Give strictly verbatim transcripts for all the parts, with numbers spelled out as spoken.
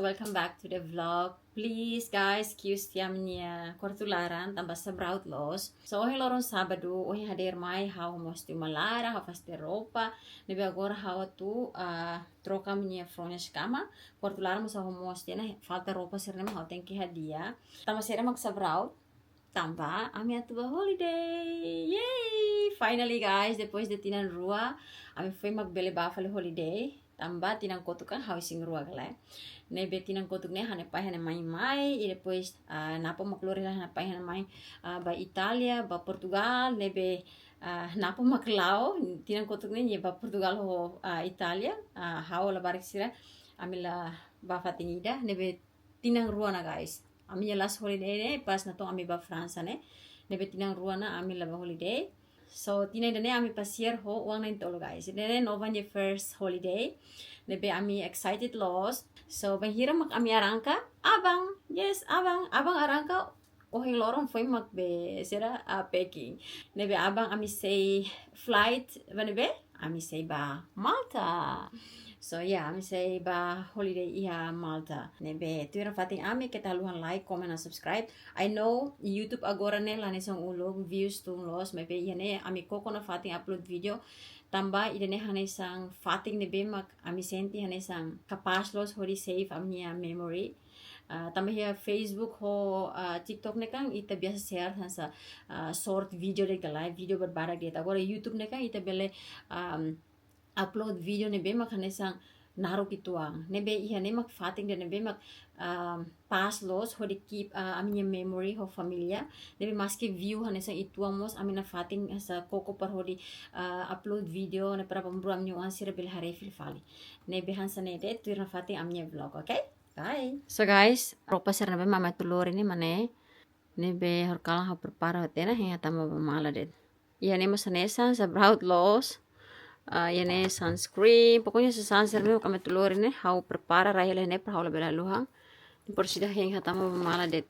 Welcome back to the vlog. Please guys, excuse tiha ami-nia kuartu laran tanba sabraut loos. So ohin loron sábadu, ohin hadeer mai ha'u mós tiha uma laran, ha'u fase tiha roupa. Ne'ebé agora ha'u atu, ah, troka ami-nia fronya sira kama. Kuartu laran mós ha'u mós tiha ona, falta roupa sira-ne'e mak ha'u tenke hadi'a. Tanba sira mak sabraut. Tanba ami atu bá holiday. Yay! Finally guys, depois de tinan rua, ami foin mak bele bá fali holiday. Tanba tinan kotuk kan ha'u isin-rua kala. Ne'ebé tinan kotuk ne'e ha'u-nia pai ha'u-nia mãe mai, i depois, ah, Napo mak lori hela ha'u-nia pai ha'u-nia mãe, ah, bá Itália, bá Portugal, ne'ebé, ah, Napo mak la'o, tinan kotuk ne'e nia bá Portugal ho, ah, Itália, ah, ha'u ho labarik sira, ami la bá fatin ida, ne'ebé tinan rua ona guys. Ami-nia last holiday ne'e pas natoon ami bá Fransa ne'e. Ne'ebé tinan rua ona ami la bá holiday. So tinan ida-ne'e ami pasiar ho oan na'in-tolu guys. Ida-ne'e Nova nia first holiday. Ne'ebé ami excited loos. So bainhira mak ami arranka, aban, yes, aban, aban arranka ohin loron foin mak bá sira, ah, packing. Ne'ebé aban ami sei flight ba ne'ebé? Ami sei bá Malta. So yeah, ami sei bá holiday iha Malta. Ne'ebé tuir nafatin ami keta haluha like, comment, and subscribe. I know YouTube agora ne'e la hanesan uluk, views tun loos, maibé iha ne'e ami koko nafatin upload video. Tanba ida-ne'e hanesan fatin ne'ebé mak ami sente hanesan kapás loos hodi save ami-nia memory. Ah, tanba iha Facebook ho, ah, TikTok ne'e kan ita biasa share hanesan, ah, short video de'it ka live video barbarak de'it. Agora YouTube ne'e kan ita bele, um, upload video ne'ebé mak hanesan naruk uitoan. Ne'ebé iha ne'e mak fatin ida ne'ebé mak, um, pas loos hodi keep, ah, ami-nia memory ho família. Ne'ebé maski view hanesan uitoan mós ami nafatin hanesan koko para hodi, ah, upload video ne'e para pemburuan ami-nia oan sira bele haree fila fali. Ne'ebé hanesan ne'e de'it tuir nafatin ami-nia vlog, oke? Bye. So guys, roupa sira ne'ebé mak ami atu lori ne'e mak ne'e. Ne'ebé horikalan ha'u prepara hotu ona, hein hatama ba mala de'it. Iha ne'e mós hanesan, sabraut loos. Ah, iha ne'e sunscreen, pokoknya sasán sira ne'ebé mak ami atu lori ne'e, ha'u prepara rai hela ne'e para ha'u labele haluha. Depois ida hein hatama ba mala de'it.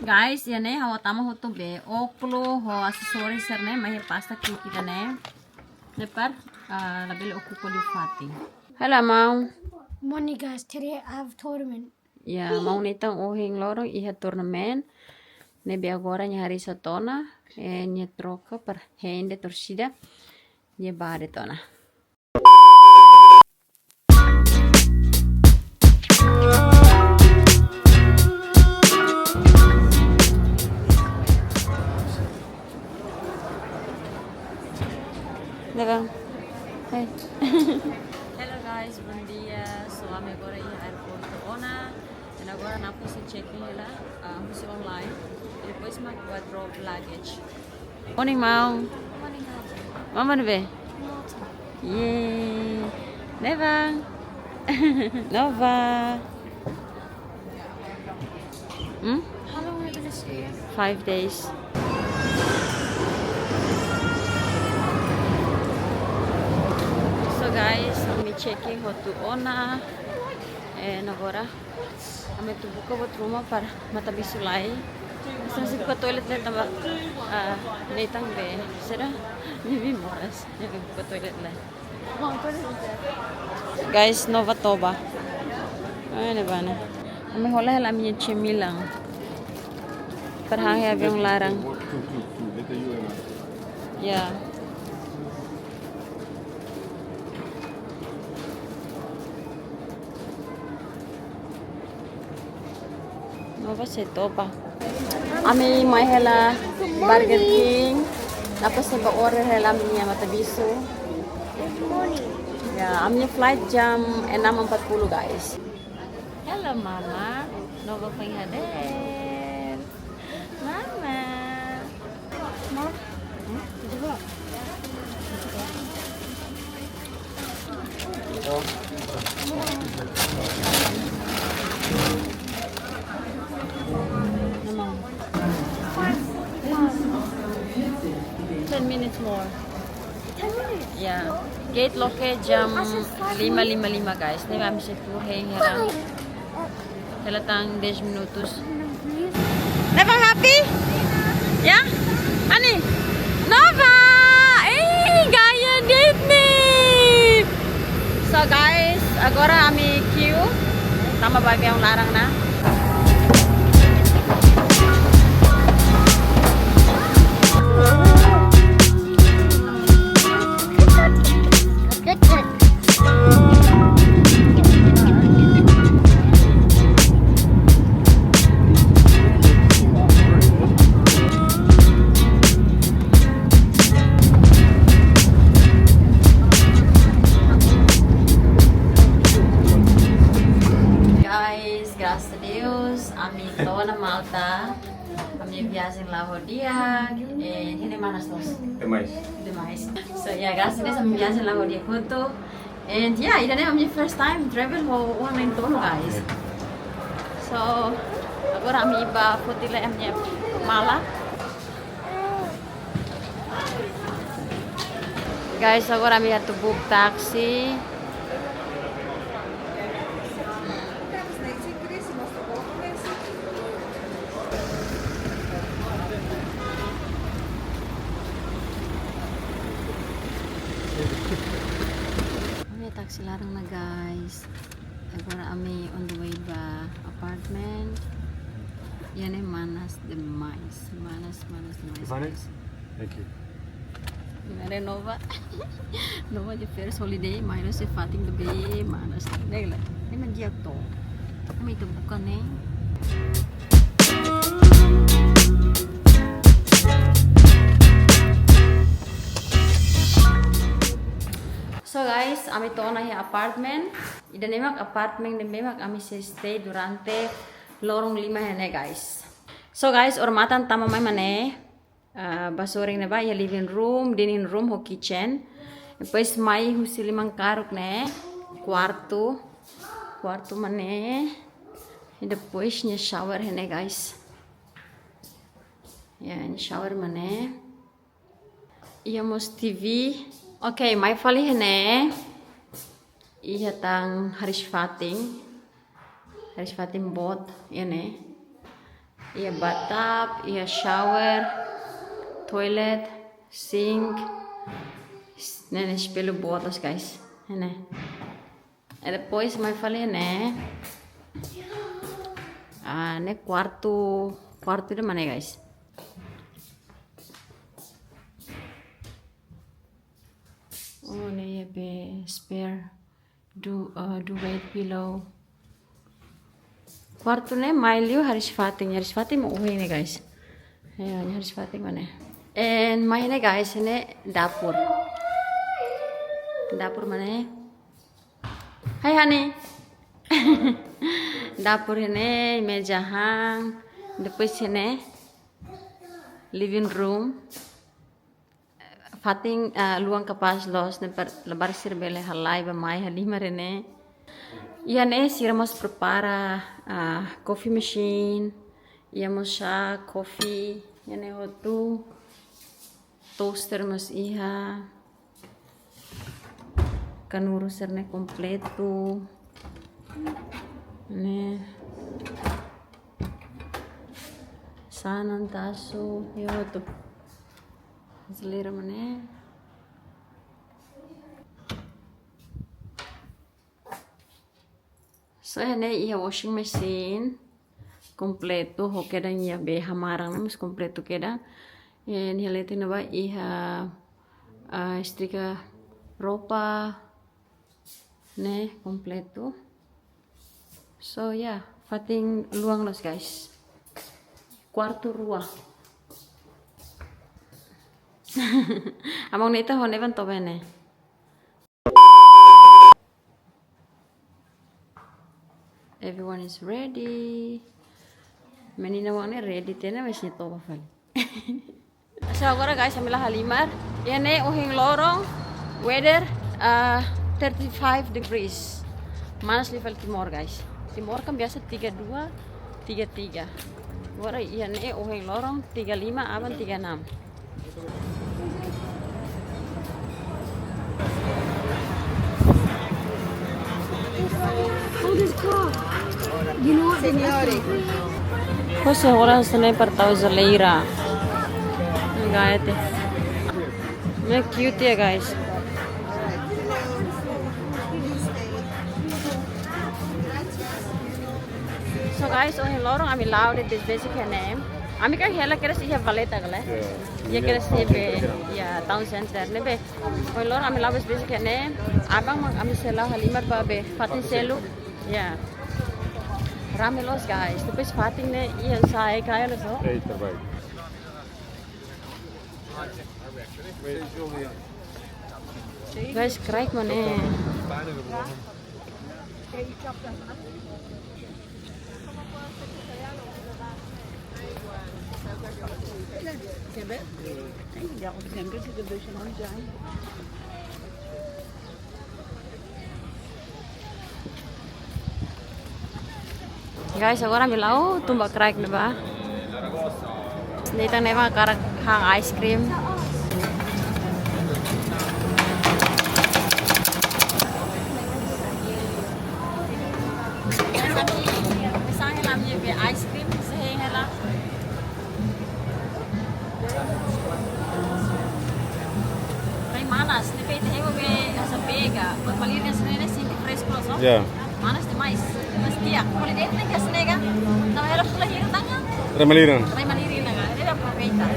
Guys, iha ne'e ha'u hatama hotu be ókulu ho asesoris sira-ne'e mai iha pasta ki'ik ida-ne'e. Ne'e para, ah, labele okupa liu fatin. Hello, maun. Morning, guys. Today I have tournament. Ya, maun Nathan ohin loron iha tournament. Ne'ebé agora nia hariis hotu ona, eh, nia troka para hein de'it orsida. Nia bá de'it ona. Dagang. Hai. Hello guys, bom dia. So, ami agora iha aeroportu ona. I agora Napo sei check-in hela, ah, husi online. I depois mak bá drop luggage. Morning, maun. Morning, Napo. Maun ba ne'ebé? Malta. Yeay. Ne'ebá? Nova. Hmm? How long are we gonna stay here? Five days. So guys, ami check-in hotu ona. Eh, agora ami atu buka buat ruma para matabixu lai. Sira sei buka toilet lai tanba, ah, Nathan be, sira, nia be moras, nia be buka toilet lai. Guys, Nova toba. Mana bana? Ami hola hela ami-nia cemilan. Para han iha aviaun laran. Ya. Nova sei toba. Ami mai hela Burger King. Napo sei bá order hela ami-nia matabixu. Ya, ami-nia flight jam enam empat puluh, guys. Hello, Mama. Nova foin hadeer. Mama. Ten minutes more. Ten minutes? Yeah. Gate loke jam lima lima lima, guys. Ne'ebé ami sei tuur hein hela. Hela tan dez minutos. Nova happy? Ya? Ani? Nova! Eh, gaya de'it ne'e. So guys, agora ami queue. Tanba baibain laran ona. Guys, grasas a Deus, ami to'o ona Malta. Ami-nia viajen la'o di'ak, eh, ne'e manas loos. Demais. Demais. So, ya, grasas a Deus, ami-nia viajen la'o di'ak hotu. And ya, ida-ne'e ami-nia first time travel ho oan na'in-tolu, guys. So, agora ami bá foti lai ami-nia mala. Guys, agora ami atu book taxi. Ami taxi laran ona, guys. Agora ami on the way ba apartment. Iha ne'e manas demais. Manas, manas demais, guys. Thank you. Ne'e Nova. Nova nia first holiday, mai hela iha fatin ne'ebé manas. Ne'e la. Ne'e mak di'ak to. Ami atu buka ne'e. So guys, ami to'o ona iha apartment. Ida-ne'e mak apartment ne'ebé mak ami sei stay durante loron lima iha ne'e, guys. So guys, odamatan tama mai mak ne'e. Ah, ba sorin ne'ebá iha living room, dining room ho kitchen. Depois mai husi liman karuk ne'e, kuartu. Kuartu mak ne'e. I depois nia shower iha ne'e, guys. Ya, nia shower mak ne'e. Iha mós T V. Oke, mai fali iha ne'e. Iha tan hariis-fatin. Hariis-fatin boot, iha ne'e. Iha bathtub, iha shower, toilet, sink. Ne'e ne'e espellu boot loos, guys. Iha ne'e. I depois mai fali iha ne'e. Ah, ne'e kuartu, kuartu ida mak ne'e, guys. Oh, ne'e iha be spare du, eh, duvet pillow. Kuartu ne'e mai liu hariis-fatin, hariis-fatin mak ohin ne'e, guys. Ya, hariis-fatin mak ne'e. And mai ne'e, guys, ne'e dapur. Dapur mak ne'e. Hai, honey. Dapur iha ne'e, meja han. Depois iha ne'e living room. Fatin, eh, luan kapás loos ne'e per-, labarik sira bele halai bá-mai halimar iha ne'e. Iha ne'e sira mós prepara, ah, coffee machine. Iha mós chá, coffee. Iha ne'e hotu. Toaster mós iha. Kanuru sira-ne'e kompletu. Ne'e. Sanan, tasu, iha hotu. Jeleira mak ne'e. So, iha ne'e iha washing machine. Kompletu, ho kedan iha be hamaran, ne'e mós kompletu kedan. Eh, iha leten ne'ebá iha, ah, estrika roupa. Ne'e kompletu. So, ya, fatin luan loos, guys. Kuartu rua. Among ne'e ita ho nevan to bene. Everyone is ready. Menina oan ne'e ready tiha ona, mas nia toba fali. So, agora, guys, ami la halimar. Iha ne'e ohin loron, weather, ah, thirty-five degrees. Manas liu fali Timor, guys. Timor kan biasa tiga dua, tiga tiga. Agora iha ne'e ohin loron tiga lima, aban tiga enam. Signore. Kose hola hanesan ne'e para tau jeleira. Gaete. Ne'e cute ya, guys. So guys, ohin loron ami la'o de'it basic iha ne'e. Ami kan hela kedas iha Valletta ka lae. Ya. Ya, kedas iha be, ya, town center ne'ebé. Ohin loron ami la'o basic iha ne'e. Aban mak ami sei la'o halimar ba be fatin seluk. Ya. Rame loos, guys. Depois fatin ne'e, iha sai kaya loos, no? Ei, terbaik. Guys, kraik mak ne'e. Guys, agora ami la'o tun ba kraik ne'ebá. Nathan ne'e mak hakarak han ice cream. Guys, ami pesan hela ami-nia be ice cream, sei hein hela. Rai manas, ne'ebé ita hein be hanesan bega, buat malirin hanesan ne'e sente fresku loos, no? Ya. Manas demais. Mas di'ak, kualidade ne'e hanesan ne'e ka? Tama hela fula hira tanga. Rai malirin. Rai malirin tanga. Ne'e aproveita.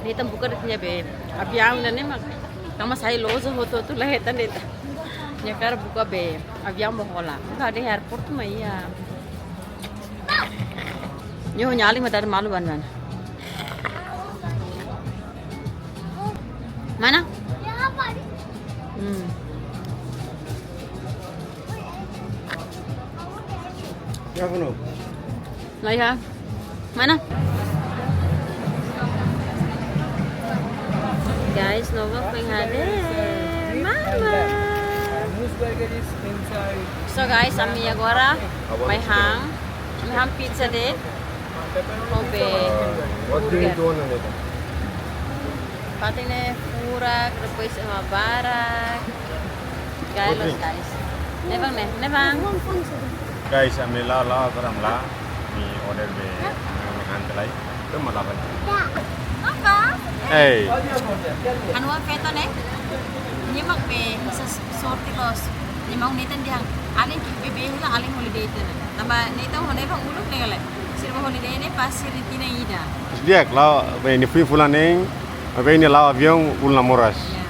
Nathan buka de'it nia be aviaun ne'e mak. Tama sai loja hotu-hotu la hetan de'it. Nia hakarak buka be aviaun ba hola. Ka de'it airport mak iha. Nia ho nia alin mak dada malu bana-bana. Mana? Hmm. Ya, Bruno. Nah, ya. Mana? Guys, Nova foin hadeer. Mama. So guys, ami agora mai han. Ami han pizza de'it. Ho be burger. Fatin ne'e furak, depois ema barak. Gaya loos, guys. Ne'ebá ne'e, ne'ebá. Guys, ami la'o, la'o, agora ami la'o. Ami order be, ami han tiha lai. Be mak la'o. Apa? Hey. Ha'u-nia feto ne'e. Nia mak be, hanesan sorte loos. Nia maun Nathan dehan, alin ki'ik beibeik hela, alin holiday tiha ona. Tanba Nathan ho Neva uluk ne'e ka lae. Sira bá holiday ne'e pas sira tinan ida. Di'ak, la'o, be, nia foin fulan neen, be nia la'o aviaun uluk namoras. Ya.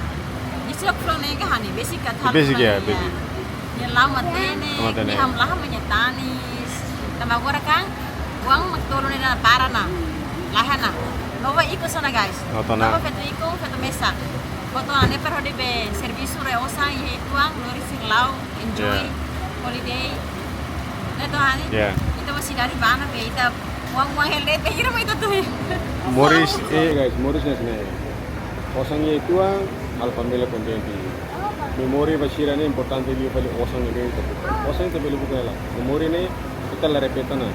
Nia sira fulan neen ka hanesan, besik ka haat. Besik fulan ya, neen, ya. Besik. Nia la'o matenek, la'o matenek. Nia hamlaha mak nia tanis. Tanba agora kan, oan mak tolu ne'e dada para ona. Laiha ona. Nova ikus ona, guys. Nova ona. Nova feto ikus, feto mesak. Foto ane per hodi be servisu rai osan iha uitoan, lori sira la'o, enjoy, ya, holiday. Ne'e to'o hanesan. Ya. Ita mós sidade bá ona be, ita uang-uang hela de'it, hira mai ita tuir. Moris, eh, guys, moris hanesan ne'e. Osan iha uitoan, halo família kontente. Memória ba sira ne'e importante liu fali osan ne'ebé ita buka. Osan ita bele buka hela. Memória ne'e ita la repete ona.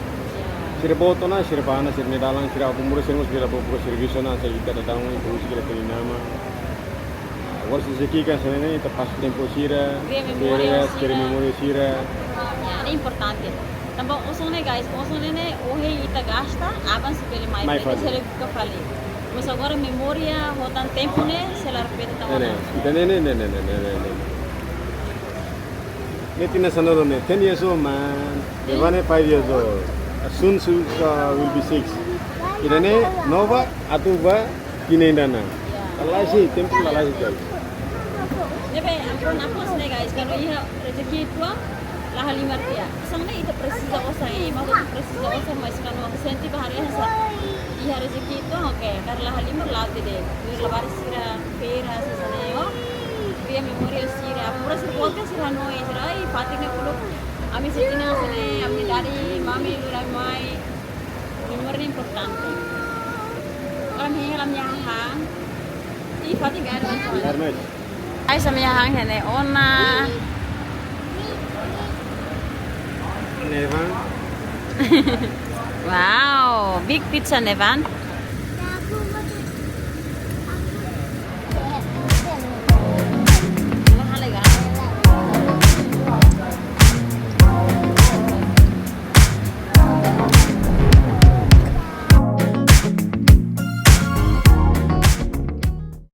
Sira boot ona, sira bá ona, sira-nia dalan, sira abu muru sira mós bele bá buka servisu ona, se ita daudaun, ita husi kira teni nama. Agora se seki kan sira ne'e, ita pasa tempu sira, kria memória sira, kria memória sira. Ya, ne'e importante. Tanba osan ne'e, guys, osan ne'e ne'e, ohin ita gasta, aban sei bele mai, mai fali, fali. Sei bele buka fali. Mas agora memória, ho tan tempu ne'e, sei la repete tan. Ne'e, ne'e. Ita ne'e, ne'e, ne'e. Ne'e tinan sanulu ne'e, ten years old, man. Ida-ne'e five years old. Soon, soon, uh, will be six. Ida-ne'e, Nova, atu bá, tinan ida ona. Lalais, tempu lalais, guys. Ne'ebé, agora ne'e, guys, kalau iha rezeki uitoan, la halimar tiha. Osan ne'e ita presiza osan, eh, maun ita presiza osan, mas kuandu sente ba haree hanesan iha rezeki uitoan, oke, karik la halimar la'o de'it. Labarik sira, feira, hanesan ne'e, oh. Kria memória sira, pura sira boot sira hanoin, sira, ai, fatin ne'e uluk. Ami sira tinan hanesan ne'e, ami-nia daddy, mami, lura mai. Memória importante. Agora ami hein hela ami-nia hahán. Ih, fatin gaya loos. Gaya loos. Ai, ami-nia hahán iha ne'e ona. Ne'ebá. Wow, big pizza ne'ebá.